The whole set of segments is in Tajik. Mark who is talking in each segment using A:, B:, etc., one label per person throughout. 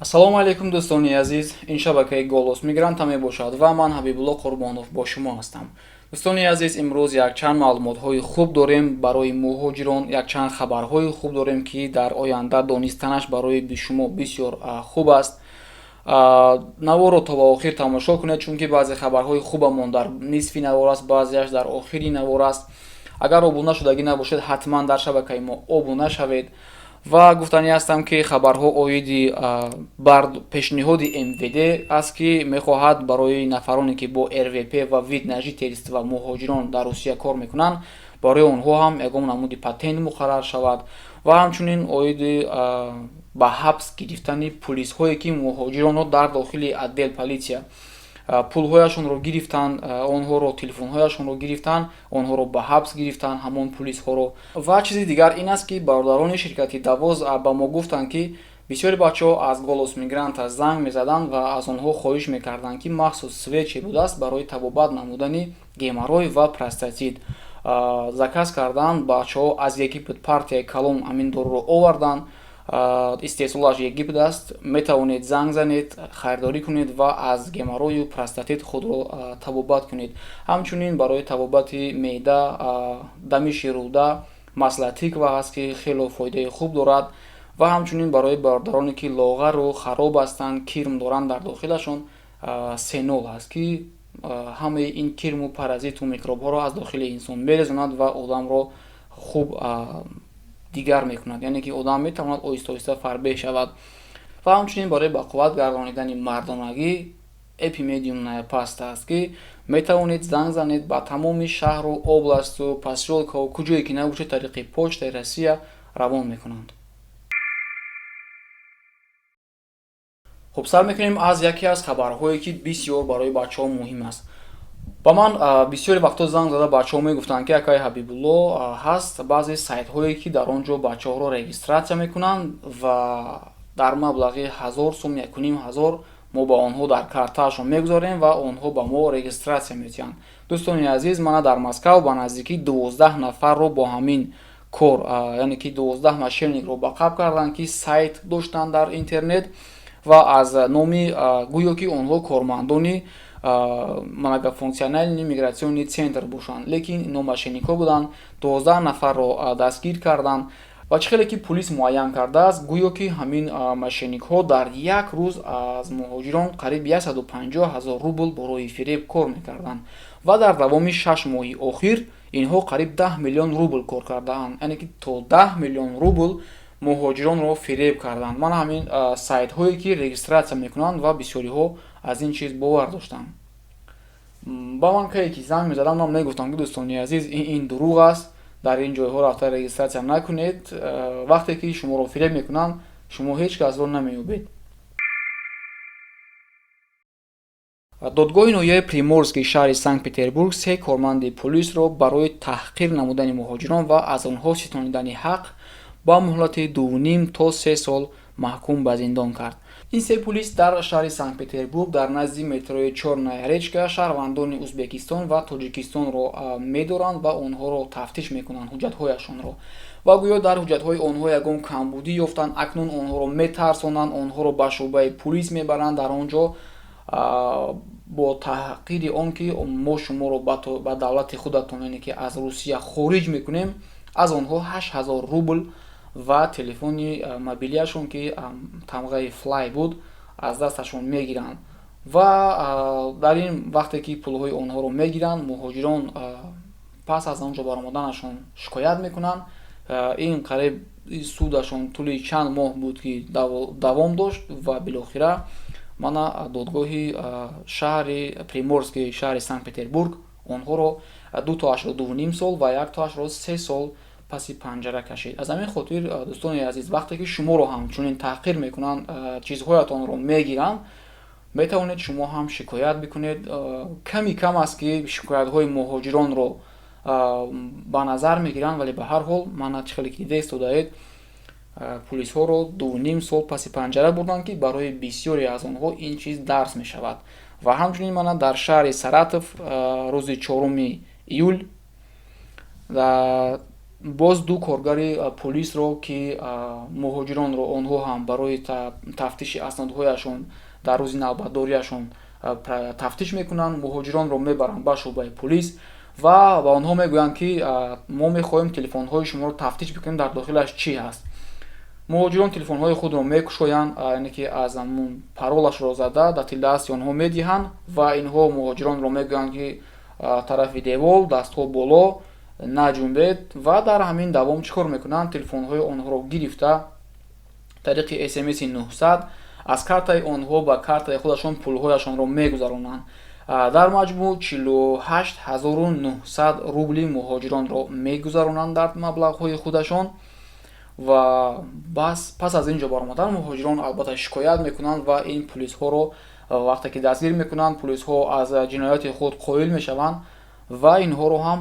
A: Ассалому алайкум, дӯстони азиз. Ин шабакаи «Голос мигранта» мебошад ва ман, Ҳабибулло Қурбонов, бо шумо ҳастам. Дӯстони азиз, имрӯз якчанд маълумотҳои хуб дорем барои муҳоҷирон, якчанд хабарҳои хуб дорем, ки дар оянда донистанаш барои шумо бисёр хуб аст. Наворро то ба охир тамошо кунед, чунки баъзе хабарҳои хубамон дар нисфи навор аст, баъзеаш дар охири навор аст. Агар обуна шудагӣ набошед, ҳатман дар шабакаи мо обуна шавед. Ва гуфтанӣ ҳастам, ки хабарҳо оиди пешниҳоди МВД аст, ки мехоҳад барои нафароне, ки бо РВП ва вид на жительство муҳоҷирон дар Русия кор мекунанд, барои онҳо ҳам ягон намуди патент муқаррар шавад. Ва ҳамчунин оиди ба ҳабс гирифтани пулисҳое, ки муҳоҷиронро дар дохили отдел полиция пулҳояшонро гирифтанд, онҳоро, телефонҳояшонро гирифтанд, онҳоро ба ҳабс гирифтанд, ҳамон пулисҳоро. Ва чизи дигар ин аст, ки бародарони ширкати Давоз ба мо гуфтанд, ки бисёри бачаҳо аз «Голос мигранта» занг мезаданд ва аз онҳо хоҳиш мекарданд, ки махсус свечи будааст барои табобат намудани геморрой ва простатит заказ карданд. Бачаҳо аз Египет партияи калон ҳамин доруро оварданд, истеҳсолаш Египет аст. Метавонед занг занед, харидорӣ кунед ва аз геморрою простатит худро табобат кунед. Ҳамчунин барои табобати меъда, дамиши рӯда масло тыква ҳаст, ки хело фоидаи хуб дорад. Ва ҳамчунин барои бародароне, ки лоғару хароб ҳастанд, кирм доранд дар дохилашон, сенол ҳаст, ки ҳамаи ин кирму паразиту микробҳоро аз дохили инсон мерезонад ва одамро хуб дигар мекунад, яъне ки одам метавонад оҳиста оҳиста фарбеҳ шавад. Ва ҳамчунин барои ба қувват гардонидани мардонагӣ эпимедиумная паста аст, ки метавонед занг занед, ба тамоми шаҳру областу посёлкаву куҷое ки набошед, тариқи Почтаи Россия равон мекунанд. Хуб, сар мекунем аз яке аз хабарҳое, ки бисёр барои бачаҳо муҳим аст. Ба ман бисёри вақтҳо занг зада бачаҳо мегуфтанд, ки акай Ҳабибулло, ҳаст баъзе сайтҳое, ки дар он ҷо бачаҳоро регистрация мекунанд ва дар маблағи 1000 сум, 1500 мо ба онҳо дар картаашон мегузорем ва онҳо ба мо регистрация метиҳанд. Дӯстони азиз, мана дар Москав ба наздикӣ 12 нафарро бо ҳамин кор, яъне ки 12 мошенникро ба қабл карданд, ки сайт доштанд дар интернет ва аз номи гӯё ки онҳо кормандони многофункциональный миграционный центр бошанд, лекин ино мошенникҳо буданд. 12 нафарро дастгир карданд. Ва чӣ хеле ки пулис муайян кардааст, гӯё ки ҳамин мошенникҳо дар як рӯз аз муҳоҷирон қариб 150 ҳазор рубл бо роҳи фиреб кор мекарданд ва дар давоми 6 моҳи охир инҳо қариб 10 миллион рубл кор кардаанд, яъне ки то 10 миллион рубл муҳоҷиронро фиреб карданд. Мана ҳамин сайтҳое, ки регистрация мекунанд, ва бисёриҳо аз ин чиз бовар доштанд. Ба ман кае ки занг мезадам, ман мегуфтам, ки дӯстони азиз, ин дурӯғ аст, дар ин ҷойҳо рафта регистрация накунед. Вақте ки шуморо фиреб мекунанд, шумо ҳеҷ касро намеёбед. Додгоҳи ноҳияи Приморскии шаҳри Санкт Петербург се корманди пулисро барои таҳқир намудани муҳоҷирон ва аз онҳо ситонидани ҳақ ба муҳлати 2,5 то 3 сол маҳкум ба зиндон кард. Ин се пулис дар шаҳри Санкт Петербург дар назди метрои Чёрная речка шаҳрвандони Узбекистон ва Тоҷикистонро медоранд ва онҳоро тафтиш мекунанд, ҳуҷҷатҳояшонро, ва гӯё дар ҳуҷҷатҳои онҳо ягон камбудӣ ёфтанд. Акнун онҳоро метарсонанд, онҳоро ба шӯъбаи пулис мебаранд. Дар он ҷо бо таҳқири он ки мо шуморо ба давлати худатон, яъне ки аз Русия хориҷ мекунем, аз онҳо 8000 рубл ва телефони мобилияшон, ки тамғаи Флай буд, аз дасташон мегиранд. Ва дар ин вақте ки пулҳои онҳоро мегиранд, муҳоҷирон пас аз он ҷо баромаданашон шикоят мекунанд. Ин қариб судашон тӯли чанд моҳ буд, ки давом дошт, ва билохира мана додгоҳи шаҳри Приморский шаҳри Санкт Петербург онҳоро 2 то 82,5 сол ва 1 то 83 сол паси панҷара кашид. Аз ҳамин хотир, дӯстони азиз, вақте ки шуморо ҳам чунин таҳқир мекунанд, чизҳоятонро мегиранд, метавонед шумо ҳам шикоят бикунед. Ками кам аст, ки шикоятҳои муҳоҷиронро ба назар мегиранд, вале ба ҳар ҳол мана чӣ хеле ки дида истодаед, пулисҳоро 2,5 сол паси панҷара бурданд, ки барои бисёре аз онҳо ин чиз дарс мешавад. Ва ҳамчунин мана дар шаҳри Саратов рӯзи 4 июл Боз ду коргари полисро, ки муҳоҷиронро онҳо ҳам барои тафтиши аснодҳояшон дар рӯзи навбатдориашон тафтиш мекунанд, муҳоҷиронро мебаранд ба шӯъбаи полис ва ба онҳо мегӯянд, ки мо мехоҳем телефонҳои шуморо тафтиш бикунем, дар дохилаш чӣ ҳаст. Муҳоҷирон телефонҳои худро мекушоянд, яъне ки аз ҳамун паролашро зада дар дасти онҳо медиҳанд ва инҳо муҳоҷиронро мегӯянд, ки тарафи девол, дастҳо боло, наҷунбед. Ва дар ҳамин давом чӣ кор мекунанд? Телефонҳои онҳоро гирифта, тариқи смси 900 аз картаи онҳо ба картаи худашон пулҳояшонро мегузаронанд. Дар маҷмӯъ 48 900 рубли муҳоҷиронро мегузаронанд дар маблағҳои худашон. Ва бас пас аз ин ҷо баромадан муҳоҷирон албатта шикоят мекунанд ва ин пулисҳоро вақте ки дастгир мекунанд, пулисҳо аз ҷинояти худ қоил мешаванд ва инҳоро ҳам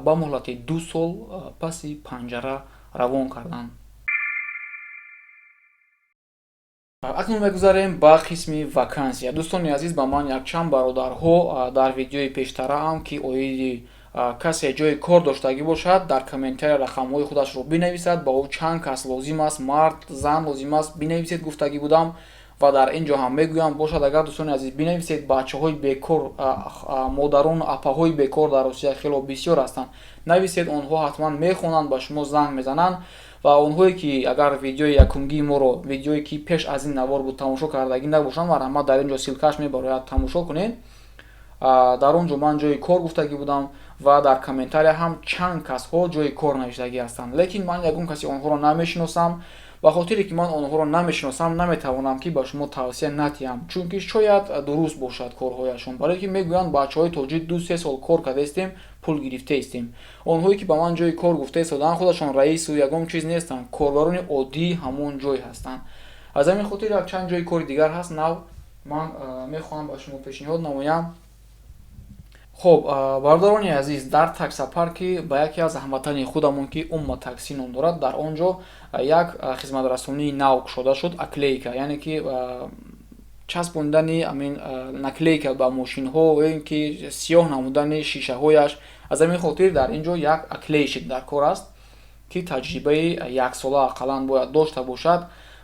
A: ба муҳлати 2 сол паси панҷара равон карданд. Акнун мегузарем ба қисми вакансия. Дӯстони азиз, ба ман якчанд бародарҳо дар видеои пештараам, ки оиди касе ҷои кор доштагӣ бошад, дар комментария рақамҳои худашро бинависад, ба ӯ чанд кас лозим аст, мард, зан лозим аст, бинависед гуфтагӣ будам. Ва дар ин ҷо ҳам мегӯям, бошад агар, дӯстони азиз, бинависед. Бачаҳои бекор, модарону апаҳои бекор дар Русия хело бисёр ҳастанд. Нависед, онҳо ҳатман мехонанд, ба шумо занг мезананд. Ва онҳое ки агар видеои якумгии моро, видеое ки пеш аз ин навор буд, тамошо кардагӣ набошанд, марҳамат, дар ин ҷо ссылка ш мебарояд, тамошо кунед. Дар он ҷо ман ҷои кор гуфтагӣ будам ва дар комментария ҳам чанд касҳо ҷои кор навиштагӣ ҳастанд, лекин ман ягон каси онҳоро намешиносам. Ба хотире ки ман онҳоро намешиносам, наметавонам ки ба шумо тавсия натиҳам, чунки шояд дуруст бошад корҳояшон, барое ки мегӯянд бачаҳои тоҷик 2-3 сол кор кардаистем, пул гирифтаистем. Онҳое ки ба ман ҷои кор гуфта истодаанд, худашон раису ягон чиз нестанд, коргарони оддии ҳамон ҷой ҳастанд. Аз ҳамин хотир якчанд ҷои кори дигар ҳаст, нав ман мехоҳам ба шумо пешниҳод намоям. Хуб, бародарони азиз, дар таксопарки ба яке аз ҳамватани худамон, ки Умма Таксӣ ном дорад, дар он ҷо як хизматрасонии нав кушода шуд: оклейка, яъне ки часпондани амин наклейка ба мошинҳо ё ин ки сиёҳ намудани шишаҳояш. Аз ҳамин хотир дар ин ҷо як оклейщик дар кор аст, ки таҷрибаи яксола ақаллан бояд дошта бошад.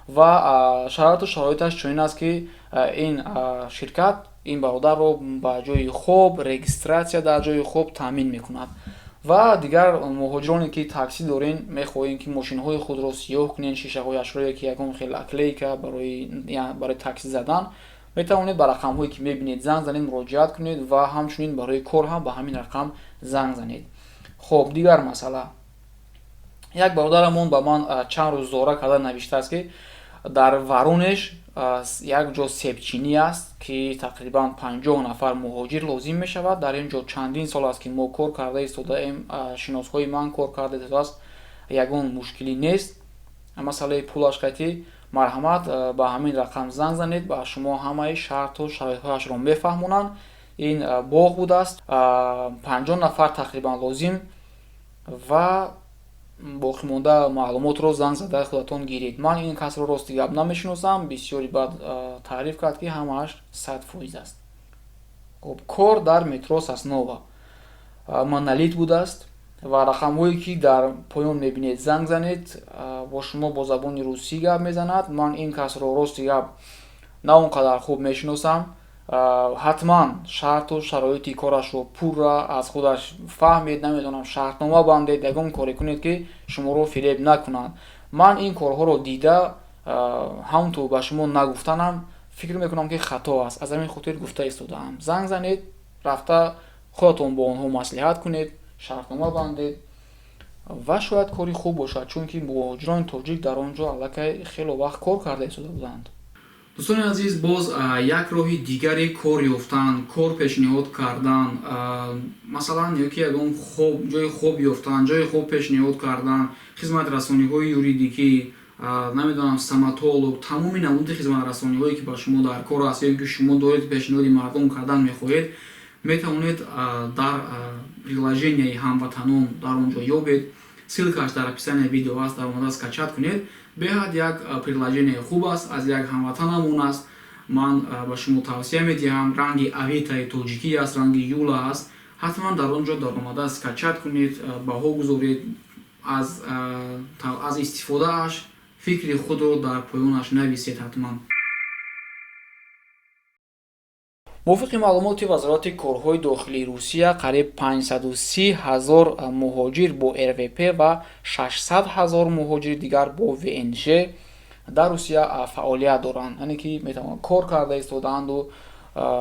A: Ва шароиту шароиташ чунин аст, ки ин ширкат ин бародарро ба ҷои хоб, регистрация дар ҷои хоб таъмин мекунад. Ва дигар муҳоҷироне ки таксӣ дорен, мехоҳем ки мошинҳои худро сиёҳ кунен, шишаҳояшро, ё ки ягон хел оклейка барои таксӣ задан, метавонед ба рақамҳое ки мебинед занг занед, муроҷиат кунед ва ҳамчунин барои кор ҳам ба ҳамин рақам занг занед. Хоб, дигар масъала: як бародарамон ба ман чанд рӯз зора карда навиштааст, ки дар Воронеж як ҷо себчинӣ аст, ки тақрибан 50 нафар муҳоҷир лозим мешавад. Дар ин ҷо чандин сол аст, ки мо кор карда истодаем, шиносҳои ман кор карда истодааст, ягон мушкилӣ нест масъалаи пулаш қатӣ. Марҳамат, ба ҳамин рақам занг занед, ба шумо ҳамаи шарту шароитҳояшро мефаҳмонанд. Ин боғ будааст, 50 нафар тақрибан лозим ва боқимонда маълумотро занг зада худатон гиред. Ман ин касро, рости гап, намешиносам. Бисёри бад таъриф кард, ки ҳамааш 100% аст. Хоб, кор дар метро Сосново Монолит будааст ва рақамҳое ки дар поён мебинед, занг занед, бо шумо бо забони русӣ гап мезанад. Ман ин касро, рости гап, на он қадар хуб мешиносам. Ҳатман шарту шароити корашро пурра аз худаш фаҳмед, намедонам, шартнома бандед, ягон коре кунед, ки шуморо фиреб накунанд. Ман ин корҳоро дида ҳамту ба шумо нагуфтанам, фикр мекунам, ки хато аст. Аз ҳамин хотир гуфта истодаам: занг занед, рафта худатон бо онҳо маслиҳат кунед, шартнома бандед ва шояд кори хуб бошад, чунки муҳоҷирони тоҷик дар он ҷо аллакай хело вақт кор карда истода буданд. Дӯстони азиз, боз як роҳи дигари кор ёфтан, кор пешниҳод кардан, масалан, ё ки ягон хоб, ҷои хоб ёфтан, ҷои хоб пешниҳод кардан, хизматрасониҳои юридикӣ, намедонам, стоматолог, тамоми намуди хизматрасониҳое ки ба шумо дар кор аст ё ки шумо доред, пешниҳоди мардум кардан мехоҳед, метавонед дар приложения и ҳамватанон дар он ҷо ёбед. Ссылка ш дар описания видео аст, дар омода скачать кунед. Беҳад як приложение хуб аст, аз як ҳамватанамон аст. Ман ба шумо тавсия медиҳам. Ранги Авитаи тоҷикӣ аст, ранги Юла аст. Ҳатман дар он ҷо даромада скачать кунед, баҳо гузоред. Аз истифодааш фикри худро дар поёнаш нависед ҳатман. Мувофиқи маълумоти Вазорати корҳои дохилии Русия, қариб 530 ҳазор муҳоҷир бо РВП ва 600 ҳазор муҳоҷири дигар бо ВНЖ дар Русия фаъолият доранд, яъне ки метавонанд кор карда истодаанду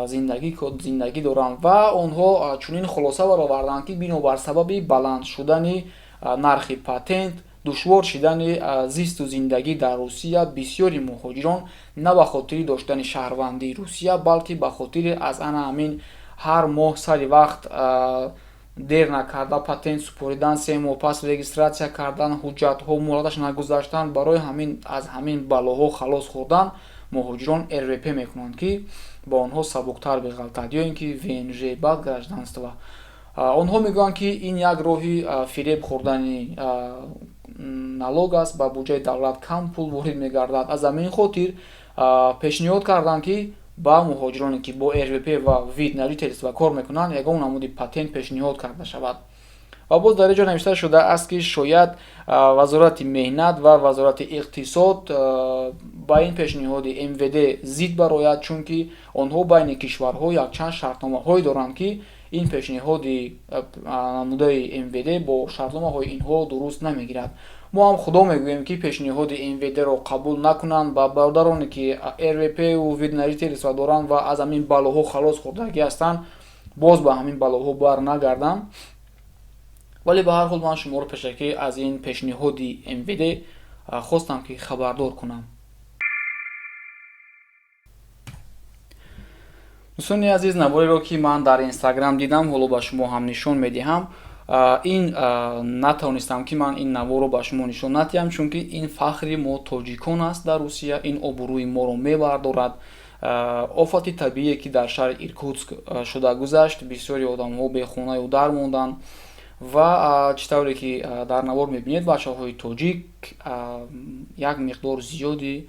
A: зиндагӣ доранд. Ва онҳо чунин хулоса бароварданд, ки бинобар сабаби баланд шудани нархи патент, душвор шидани зисту зиндагӣ дар Русия, бисёри муҳоҷирон на ба хотири доштани шаҳрвандии Русия, балки ба хотири аз ана ҳамин ҳар моҳ сари вақт дер накарда патент супоридан, 3 моҳ пас регистрация кардан, ҳуҷҷатҳо муҳлаташ нагузаштан, барои ҳамин аз ҳамин балоҳо халос хӯрдан муҳоҷирон РВП мекунанд, ки ба онҳо сабуктар биғалтад, ё ин ки ВНЖ баъд гражданство. Онҳо мегӯянд, ки ин як роҳи фиреб хӯрдани налог аст, ба буҷаи давлат кам пул ворид мегардад. Аз ҳамин хотир пешниҳод карданд, ки ба муҳоҷироне, ки бо РВП ва вид на жительство кор мекунанд, ягон намуди патент пешниҳод карда шавад. Ва боз дар ин ҷо навишта шудааст, ки шояд Вазорати меҳнат ва Вазорати иқтисод ба ин пешниҳоди МВД зид барояд, чунки онҳо байни кишварҳо якчанд шартномаҳое доранд, ки ин пешниҳоди намудаи МВД бо шартномаҳои инҳо дуруст намегирад. Мо ҳам худо мегӯем, ки пешниҳоди МВДро қабул накунанд ва бародароне, ки РВПу вид на жительство доранд ва аз ҳамин балоҳо халос хӯрдагӣ ҳастанд, боз ба ҳамин балоҳо бар нагарданд. Вале ба ҳар ҳол ман шуморо пешакӣ аз ин пешниҳоди МВД хостам, ки хабардор кунам. Дӯстони азиз, навореро, ки ман дар Инстаграм дидам, ҳоло ба шумо ҳам нишон медиҳам. Ин натавонистам, ки ман ин наворро ба шумо нишон надиҳам, чунки ин фахри мо тоҷикон аст дар Русия, ин обрӯи моро мебардорад. Офати табиие, ки дар шаҳри Иркутск шуда гузашт, бисёри одамҳо бехонаю дар монданд ва чӣ тавре ки дар навор мебинед, бачаҳои тоҷик як миқдор зиёди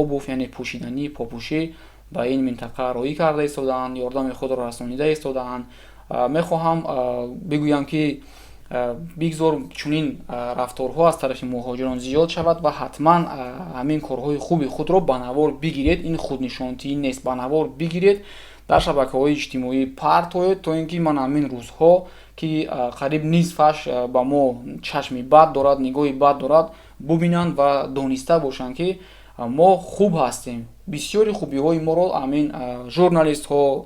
A: обув, яъне пӯшиданӣ, попӯшӣ ба ин минтақа роҳӣ карда истодаанд, ёрдами худро расонида истодаанд. Мехоҳам бигӯям, ки бигзор чунин рафторҳо аз тарафи муҳоҷирон зиёд шавад ва ҳатман ҳамин корҳои хуби худро ба навор бигиред. Ин худнишонтиӣ нест, ба навор бигиред, дар шабакаҳои иҷтимоӣ партоед, то ин ки ман ҳамин рӯзҳо, ки қариб нисфаш ба мо чашми бад дорад, нигоҳи бад дорад, бубинанд ва дониста бошанд, ки мо хуб ҳастем. Бисёри хубиҳои моро ҳамин журналистҳо,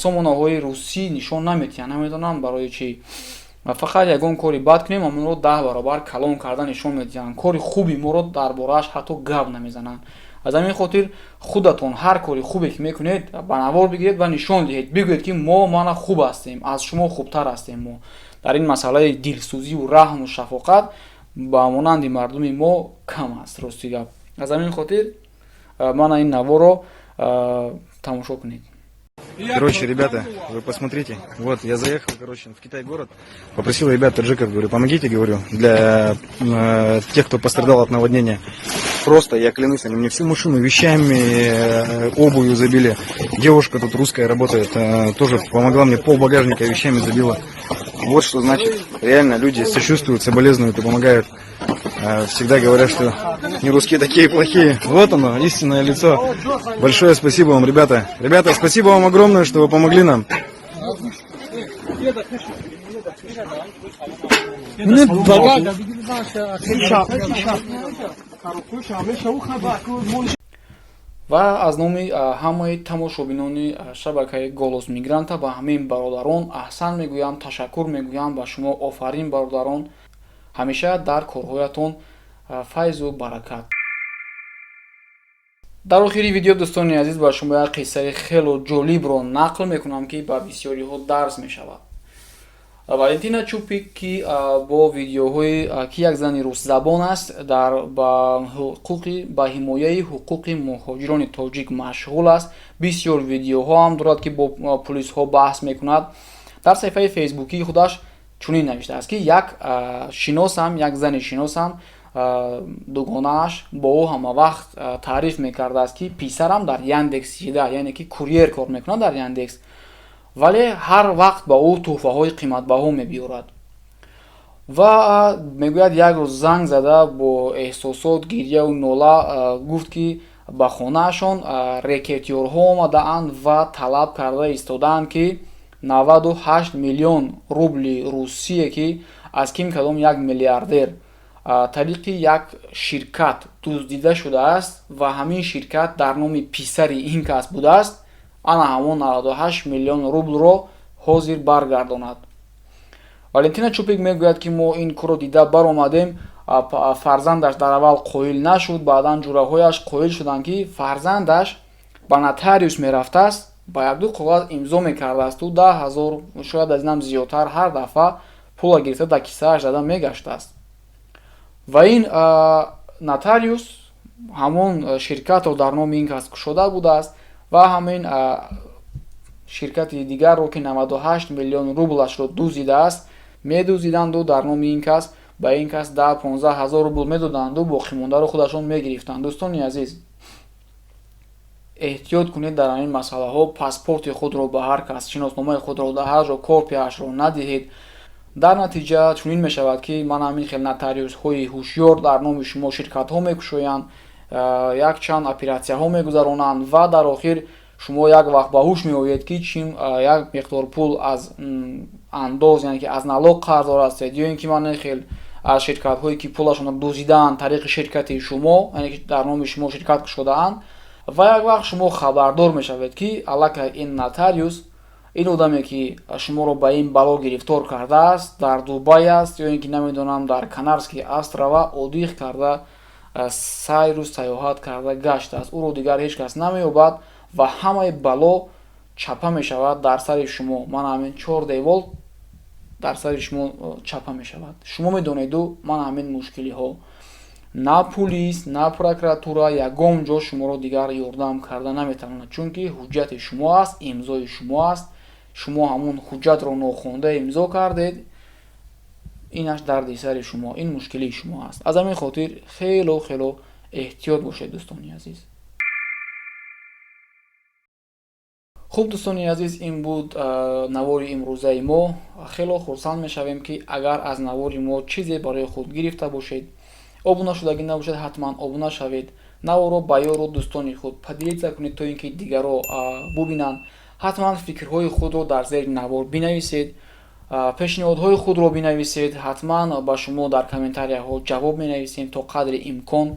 A: сомонаҳои русӣ нишон намедиҳанд, намедонам барои чӣ. Фақат ягон кори бад кунем, ҳамонро 10 баробар калон карда нишон медиҳанд, кори хуби моро дар борааш ҳатто гап намезананд. Аз ҳамин хотир худатон ҳар кори хубе, ки мекунед, ба навор бигиред ва нишон диҳед, бигӯед, ки мо мана хуб ҳастем, аз шумо хубтар ҳастем. Мо дар ин масъалаи дилсӯзиву раҳму шафоқат ба монанди мардуми мо кам аст, рости гап. Аз ҳамин хотир мана ин наворро тамошо кунед.
B: Короче, ребята, вы посмотрите. Вот, я заехал, короче, в Китай-город. Попросил ребят таджиков, говорю, помогите, говорю, для тех, кто пострадал от наводнения. Просто, я клянусь, они мне всю машину вещами, обувью забили. Девушка тут русская работает, тоже помогла мне, пол багажника вещами забила. Вот что значит, реально люди сочувствуют, соболезнуют и помогают. Всегда говорят, что не русские такие плохие. Вот оно, истинное лицо. Большое спасибо вам, ребята. Ребята, спасибо вам огромное, что вы помогли нам.
A: Ва аз номи ҳамаи тамошобинони шабакаи Голос Мигранта ба ҳамин бародарон аҳсан мегӯям, ташаккур мегӯям ба шумо. Офарин, бародарон, ҳамеша дар корҳоятон файзу баракат. Дар охири видео, дӯстони азиз, ба шумо як қиссаи хело ҷолибро нақл мекунам, ки ба бисёриҳо дарс мешавад. Валентина Чупик, ки бо видеоҳои, ки як зани русзабон аст, дар ба ҳуқуқи ба ҳимояи ҳуқуқи муҳоҷирони тоҷик машғул аст, бисёр видеоҳо ҳам дорад, ки бо пулисҳо баҳс мекунад, дар саҳифаи фейсбукии худаш чунин навиштааст, ки як шиносам, як зани шиносам, дугонааш бо ӯ ҳамавақт таъриф мекардааст, ки писарам дар Яндекс Еда, яъне ки курьер кор мекунад дар Яндекс, вале ҳар вақт ба ӯ тӯҳфаҳои қиматбаҳо мебиёрад. Ва мегӯяд, як рӯз занг зада, бо эҳсосот, гирьяву нола гуфт, ки ба хонаашон рэкетёрҳо омадаанд ва талаб карда истодаанд, ки 98 миллион рубли русие, ки аз ким кадом як миллиардер тариқи як ширкат дуздида шудааст ва ҳамин ширкат дар номи писари ин кас будааст, ана ҳамон 98 миллион рублро ҳозир баргардонад. Валентина Чупик мегӯяд, ки мо ин корро дида баромадем. Фарзандаш дар аввал қоил нашуд, баъдан ҷураҳояш қоил шуданд, ки фарзандаш ба нотариус мерафтааст, ба якду коғаз имзо мекардаасту 10 000, шояд аз инам зиёдтар, ҳар дафъа пула гирифта, дар кисааш зада мегаштааст. Ва ин нотариус ҳамон ширкатро дар номи ин кас кушода будааст ва ҳамин ширкати дигарро, ки 98 миллион рублашро дуздидааст, медуздиданду дар номи ин кас ба ин кас 10-15 ҳазор рубл медоданду боқимондаро худашон мегирифтанд. Дӯстони азиз, эҳтиёт кунед дар ҳамин масъалаҳо. Паспорти худро ба ҳар кас, шиносномаи худро дар ҳар ҷо копияашро надиҳед. Дар натиҷа чунин мешавад, ки ман ҳамин хел нотариусҳои ҳушёр дар номи шумо ширкатҳо мекушоянд, якчанд оператсияҳо мегузаронанд ва дар охир шумо як вақт ба ҳуш меоед, ки чим як миқдор пул аз андоз, яъне ки аз налог қарздор ҳастед, ё ин ки ман хел аз ширкатҳое, ки пулашонро дуздидаанд тариқи ширкати шумо, яъне ки дар номи шумо ширкат кушодаанд. Ва як вақт шумо хабардор мешавед, ки аллакай ин нотариус, ин одаме, ки шуморо ба ин бало гирифтор кардааст, дар Дубай аст ё ин ки, намедонам, дар Канарские острова отдых карда, сайру сайёҳат карда гаштааст. Ӯро дигар ҳеҷ кас намеёбад ва ҳамаи бало чапа мешавад дар сари шумо. Ман ҳамин чор девол дар сари шумо чапа мешавад. Шумо медонеду, ман ҳамин мушкилиҳо, на пулис, на прокуратура ягон ҷо шуморо дигар ёрдам карда наметавонад, чунки ҳуҷҷати шумо аст, имзои шумо аст. Шумо ҳамон ҳуҷҷатро нохонда имзо кардед. Инаш дарди сари шумо, ин мушкилии шумо аст. Аз ҳамин хотир хело хело эҳтиёт бошед, дӯстони азиз. Хуб, дӯстони азиз, ин буд навори имрӯзаи мо. Хело хурсанд мешавем, ки агар аз навори мо чизе барои худ гирифта бошед. Обуна шудагӣ набошед, ҳатман обуна шавед. Наворо ба ёру дӯстони худ поделиться кунед, то ин ки дигарро бубинанд. Ҳатман фикрҳои худро дар зери навор бинависед, пешниҳодҳои худро бинависед. Ҳатман ба шумо дар комментарияҳо ҷавоб менависем то қадри имкон.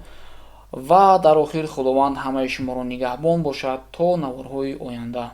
A: Ва дар охир, Худованд ҳамаи шуморо нигаҳбон бошад то наворҳои оянда.